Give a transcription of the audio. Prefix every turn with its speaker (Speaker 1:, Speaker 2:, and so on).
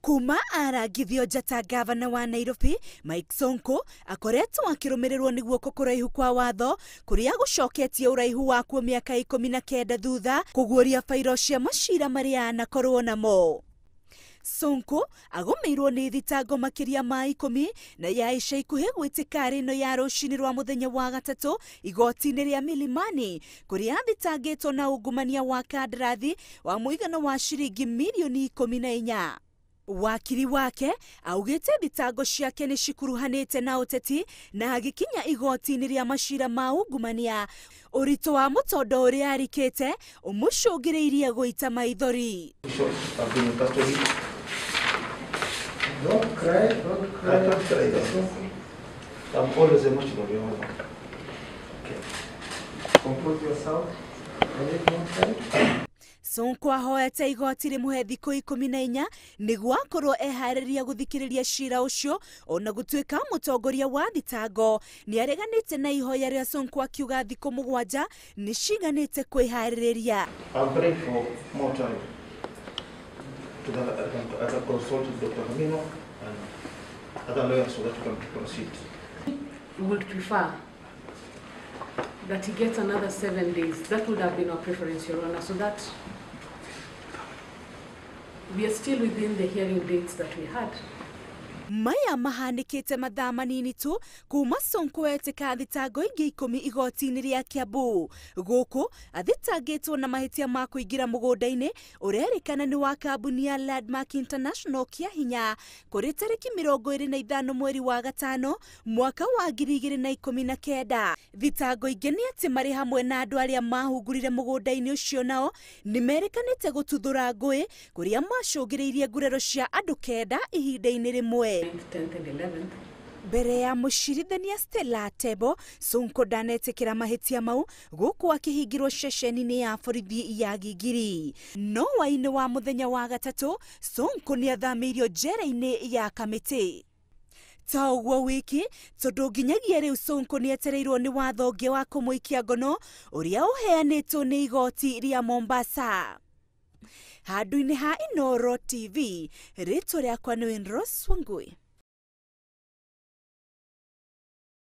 Speaker 1: Kuma arangithio njata gavana wa Nairobi Mike Sonko akoretwo akĩrũmĩrĩrwo nĩ guoko kũraihu kwa watho kũrĩa gũcoketie ũraihu wakuo mĩaka 19 thutha kũguũria bairo cia macira marĩa anakorwo namo. Sonko agũmĩirwo nĩ thitango makĩria ma 10 na ya ica ikuhĩ gwĩtĩka ĩno ya rũcinĩ rwa mũthenya wa gatatũ igoti-inĩ rĩa Milimani kũrĩa athitangĩtwo na ungumania wa kandarathi wa mũigana wa ciringi mirioni 14. Wakiri wake augĩte thitango ciake nĩ cikuruhanĩte na ũteti na agĩkinya igoti-inĩ rĩa macira ma ungumania ũritũ wa mũtondo ũrĩa arikĩte ũmũcũngĩrĩirie gũita maithori.
Speaker 2: Don't cry, don't cry.
Speaker 3: I don't cry. I'm always emotional, you know.
Speaker 2: Okay. Compose yourself. I need more time.
Speaker 1: Sonko ahoete igoti rĩmũhe thikũ 14 nĩguo akorwo eharĩria gũthikĩrĩria cira ũcio ona gũtuĩka mũtongoria wa thitango nĩareganĩte na ihoya rĩa Sonko akiuga thikũ 7 nĩ ciganĩte kwĩharĩrĩria.
Speaker 3: I'm praying for more time to that I can consult with Dr. Hamino and other lawyers so that we can proceed.
Speaker 4: We would prefer that he gets another 7 days. That would have been our preference, Your Honor, so that we are still within the hearing dates that we had.
Speaker 1: Maya mahanĩkĩte mathaa manini tu kuma Sonko etĩka thitango ingĩ 10 igoti-inĩ rĩa Kiambu. Gũkũ athitangĩtwo na mahĩtia ma kũingĩra mũgũnda-inĩ ũrerĩkana nĩ wa kambuni ya Landmark International Kĩahinya kũrĩ tarĩki 25 mweri wa gatano mwaka wa 2019. Thitango ingĩ nĩ atĩ marĩ hamwe na andũ arĩa mahungurire mũgũnda-inĩ ũcio nao nĩ merĩkanĩte gũtuthũra ngũĩ kũrĩa macũngĩrĩirie nguraro cia andũ 9 ihinda-inĩ rĩmwe.
Speaker 4: 10th and 11th.
Speaker 1: Mbere ya mũcirithania Stella Tebo, Sonko ndanetĩkĩra mahĩtia mau gũkũ akĩhingĩrwo ceceni-inĩ ya borithi ya Gigiri. No wainĩ wa mũthenya wa gatatũ, Sonko nĩathamĩirio njera-inĩ ya Kamĩtĩ. Ta ũguo wiki tondũ nginyagia rĩu Sonko nĩetereirwo nĩ watho ũngĩ wa kũmũikia ngono ũrĩa ũheanĩtwo nĩ igoti rĩa Mombasa. Handũ-inĩ ha Inooro TV, rĩtwa rĩakwa nĩ Winrose Wangui.